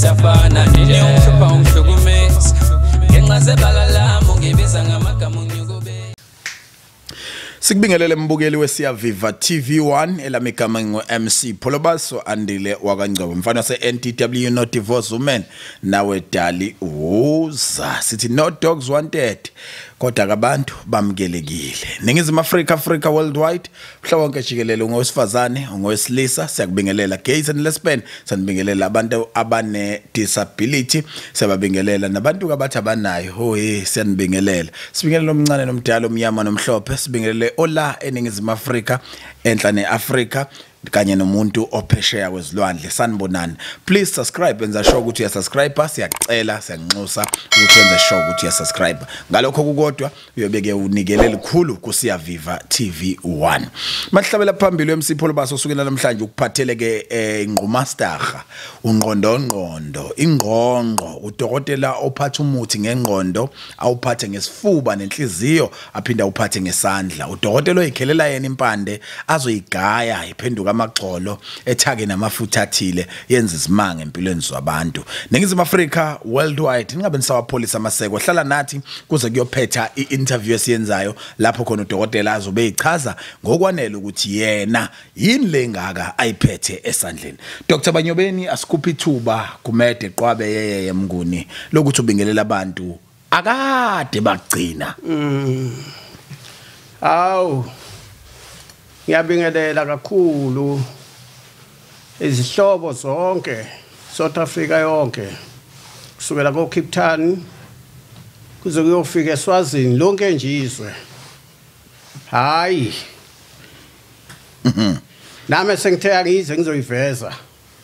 Siyafana nje ungihlupha ungihlukumeza ngenxa zebala lami ungibiza ngamagama unginyukubeza. Sikubingelele mbukeli weSiyaviva TV1, elami igama ngu MC Pholobaso Andile wakaNgcobo, mfana se NTW, no divorce woman, nawe dali woza sithi no dogs wanted, kodwa abantu bamkelekile. Ningizimu Afrika, Africa worldwide, mhla wonke jikelele, ungowesifazane, ungowesilisa, siyakubingelela. Gays and lesbian sanibingelela, abantu abane disability siyababingelela, nabantu abathi abanayo, oh hey, siyanibingelela. Sibingelela omncane nomdala, omnyama nomhlophe, sibingelele ola eNingizimu Afrika, enhla neAfrika, kanye nomuntu ophesheya kwezilwandle. Sanibonani. Please subscribe, enza sure ukuthi uyasubscribe, siyacela, siyanxusa ukuthi wenze sure ukuthi uyasubscribe. Ngalokho kukodwa uyobeke unikele likhulu kuSiyaviva TV1. Mahlabela phambili MC Pholobaso usukela namhlanje ukuphathele ke ingqumasterha, ungqondongqondo, ingqongqo, udokotela ophatha umuthi ngengqondo, awuphathe ngesifuba nenhliziyo, aphinda uphathe ngesandla. Udokotela oyikhelela yena impande azoyigaya iphenduka amagxolo ethake namafutha athile, yenza izimanga empilweni zabantu. Ningizimu Afrika worldwide, ningabe nisawapholisa amaseko, hlala nathi kuze kuyophetha i-interview esiyenzayo lapho khona udokotela azobe echaza ngokwanele ukuthi yena yini lengaka ayiphethe esandleni. Dr Banyobeni, asikhuphe ithuba kumede qwabe yeye mnguni lokuthi ubingelela abantu akade bagcina. Awu, ngiyabingelela kakhulu izihlobo zonke, South Africa yonke, kusukela ko Cape Town kuze kuyofika eSwazini, lonke nje izwe. Hayi, nami sengithe angize ngizoyiveza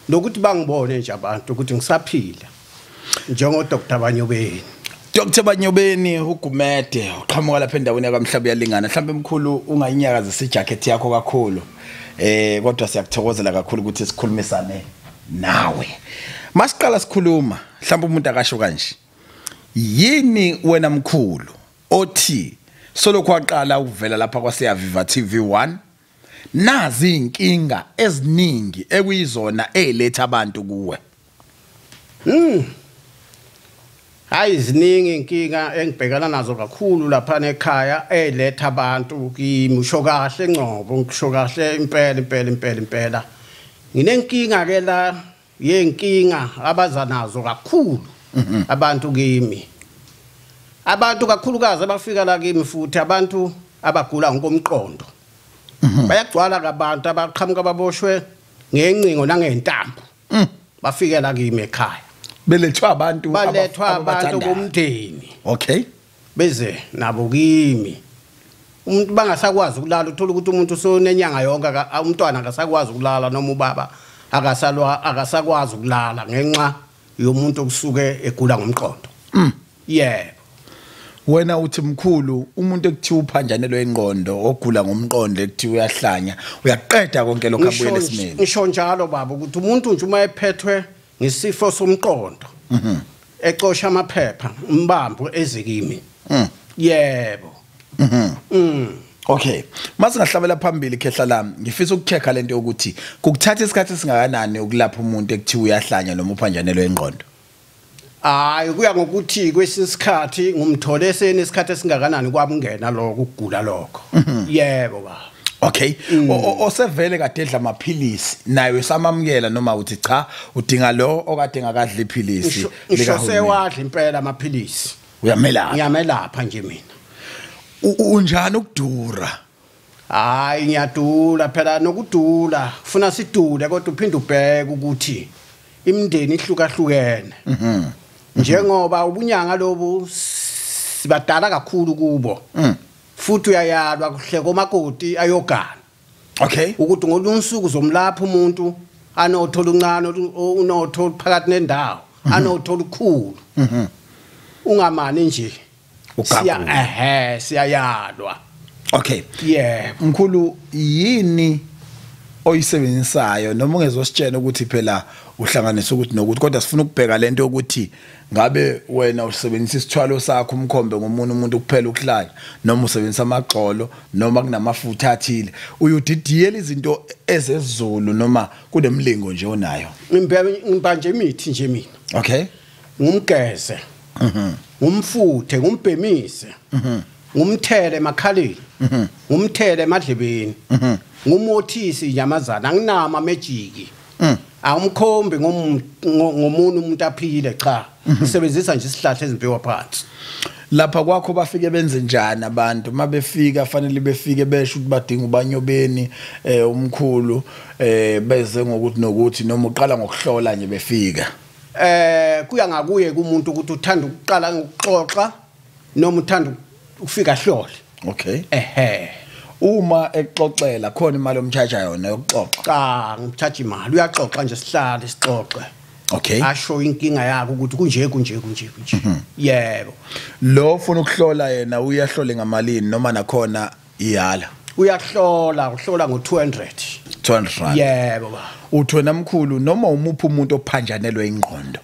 nokuthi bangibone nje abantu ukuthi ngisaphila njengo Dr Banyobeni. Dr Banyobeni uGumede uqhamuka lapha endaweni yaKwaMhlaba uyalingana. Mhlawumbe mkhulu ungayinyakazisa ijacket yakho kakhulu, kodwa siyakuthokozela kakhulu ukuthi sikhulumisane nawe. Masiqala sikhuluma, mhlawumbe umuntu akasho kanje, yini wena mkhulu othi solokhu waqala ukuvela lapha kwaSiyaviva TV1 nazi inkinga eziningi ekuyizona eziletha abantu kuwe? Hayi, ziningi inkinga engibhekana nazo kakhulu lapha ekhaya eletha abantu kimi. Usho kahle Ngcobo, ngisho kahle impela impela impela impela. Nginenkinga ke la yenkinga abaza nazo kakhulu abantu kimi. Abantu kakhulukazi abafika la kimi futhi abantu abagula ngokomqondo. Bayagcwala abantu abaqhamuka baboshwe ngencingo nangentambo. Bafike la kimi ekhaya. Belethwa abantu, balethwa abantu bomndeni. Okay. Beze nabo kimi. Umuntu bangasakwazi ukulala, uthola ukuthi umuntu usonenyanga yonke umntwana akasakwazi ukulala, noma ubaba akasalwa akasakwazi ukulala ngenxa yomuntu okusuke egula ngomqondo. Yebo. Wena uthi mkhulu, umuntu ekuthiwa uphanjanelwe ingqondo, ogula ngomqondo, ekuthiwa uyahlanya, uyaqeda konke lokho abuyele esimeni. Ngisho njalo baba ukuthi umuntu nje uma ephethwe ngesifo somqondo ecosha amaphepha umbambo ezikimi. Yebo. Okay, masingahlabela phambili khehla lami, ngifisa ukuchecka lento yokuthi kukuthatha isikhathi esingakanani ukulapha umuntu ekuthiwa uyahlanya noma uphanjanelwe ingqondo. Hayi, kuya ngokuthi kwesinye isikhathi ngumthole isikhathi esingakanani kwamngena lokho ukugula lokho. Yebo baba. Okay, osevele kade edla amaphilisi naye samamukela noma uthi cha udinga lo okade ngakadla iphilisi? Ngisho sewadla impela amaphilisi. Uyamelapha? Ngiyamelapha nje mina. Unjani ukudura? Hayi, ngiyadula phela, nokudula kufuna sidule, kodwa uphinde ubheke ukuthi imindeni ihlukahlukene. Njengoba ubunyanga lobu sibadala kakhulu kubo. Futhi uyayalwa kuhle komakoti ayogana. Okay. Ukuthi ngolunye usuku uzomlapha umuntu anotho oluncane, unotho phakathi nendawo, anotho olukhulu. Ungamani nje. Siya siyayalwa. Okay. Yebo. Mkhulu, yini Oyisebenzisayo noma ungezositshela ukuthi phela uhlanganisa ukuthi nokuthi, kodwa sifuna ukubheka lento yokuthi ngabe wena usebenzisa isithwalo sakho umkhombe ngomunye umuntu kuphela ukuhlala, noma usebenzisa amagxolo, noma kunamafutha athile, uyudidiyela izinto ezezulu noma kunemlingo nje onayo. Ngimba nje imithi nje mina. Ngumgeze, ngumfuthe, ngumbhemise, ngumthele emakhaleni, ngumthele emadlebeni, ngumothisi inyamazana. Anginama magic, awumkhombi ngomunye umuntu aphile, cha, ngisebenzisa nje isihlahla ezimbiwa phansi. Lapha kwakho bafike benze njani abantu mabefika? Fanele befike besho ukuthi badinga uBanyobeni umkhulu, beze ngokuthi nokuthi, noma uqala ngokuhlola nje befika? Kuya ngakuye kumuntu ukuthi uthanda ukuqala ngokuxoxa noma uthanda ukufika hlole. Ehhe. Uma exoxela, khona imali omcharge yona yokuxoxa? Cha, ngimcharge imali, uyaxoxa nje, sihlale sixoxe. Asho inkinga yakhe ukuthi kunje kunje kunje kunje, yebo. Lo ufuna ukuhlola yena uyahlole ngamalini, noma nakhona ihala? Uyahlola, uhlola ngo200. 200 rand. Yebo ba. Uthi wena mkhulu, noma umuphi umuntu ophanjanelwe ingqondo,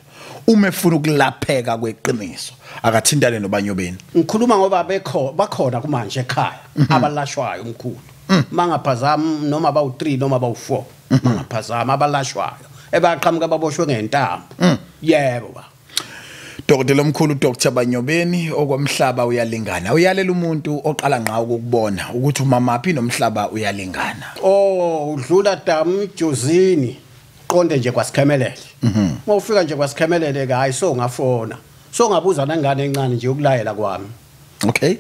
uma efuna ukulapheka kweqiniso, akathintane noBanyobeni? Ngikhuluma ngoba bekho bakhona kumanje ekhaya abalashwayo umkhulu, mangaphazama noma bawu3 noma bawu4, mangaphazama, abalashwayo ebaqhamuka baboshwe ngentambo, yebo ba. Dokotela omkhulu Dr Banyobeni, okwamhlaba uyalingana. Uyalela umuntu oqala ngqa ukukubona ukuthi umamaphi nomhlaba uyalingana. Oh, udlula damu Jozini, qonde nje kwaSikhemelele. Uma ufika nje kwaSikhemelele ke, hayi, so ngafona, so ngabuza nangane encane nje ukulayela kwami.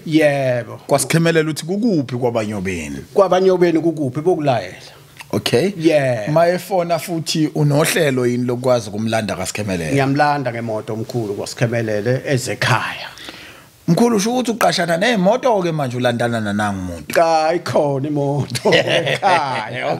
Yebo. Kwasikhemelela uthi kukuphi kwaBanyobeni? KwaBanyobeni kukuphi, bokulayela. Yeah. Mayefona futhi, unohlelo yini lokwazi kumlanda kaSikhemelele? Ngiyamlanda ngemoto omkhulu kwaSikhemelele ezekhaya. Mkhulu, usho ukuthi uqashana nemoto ke manje, ulandana nanangu umuntu? Cha, ikhona imoto ekhaya.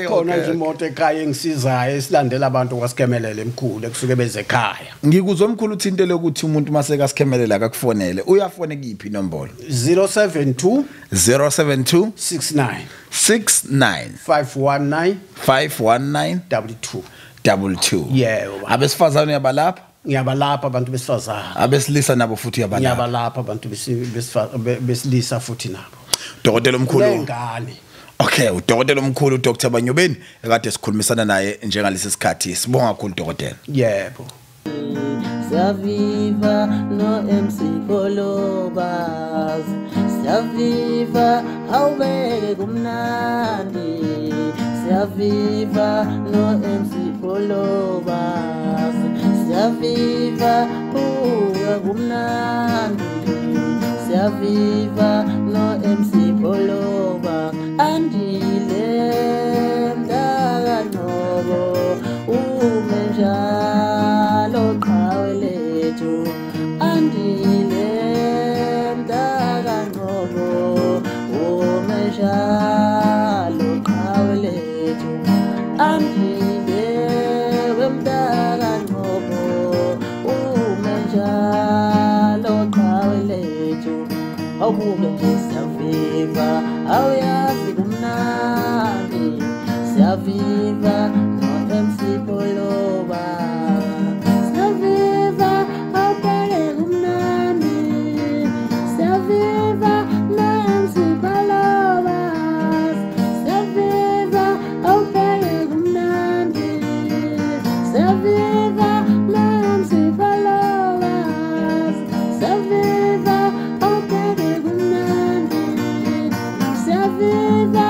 Ikhona nje imoto ekhaya engisizayo esilandela abantu kwaSikhemelele emkhulu ekusuke bezekhaya. Ngikuzwe mkhulu uthintele ukuthi umuntu maseka Sikhemelele akakufonele. Uyafone kiphi inombolo? 072 072 69 69 519 519 22. 22. Yebo baba. Abesifazane uyabalapha? Ngiyabalapha abantu besifazane. Abesilisa nabo futhi uyabalapha? Ngiyabalapha abantu besilisa futhi nabo. Dokotela omkhulu. Nengane. Okay, udokotela omkhulu Dr Banyobeni ekade sikhulumisana naye njengalesi sikhathi. Sibonga kakhulu, dokotela. Yebo. Siyaviva no MC Pholobas, siyaviva, awubeke kumnandi. Siyaviva no MC Pholobas, siyaviva, buka kumnandi. Siyaviva no MC Pholoba, Andile mntakaNgcobo, ume njalo qhawe lethu. Andile mntakaNgcobo, ume njalo qhawe lethu. Andile wemntakaNgcobo, ume njalo qhawe lethu. Awubuke nje, siyaviva, awuyazi kumnandi. Siyaviva no MC Pholoba, siyaviva, awubheke kumnandi. Siyaviva no MC Pholoba, siyaviva, awubheke kumnandi. Siyaviva no MC Pholoba, siyaviva, awubheke kumnandi. Siyaviva.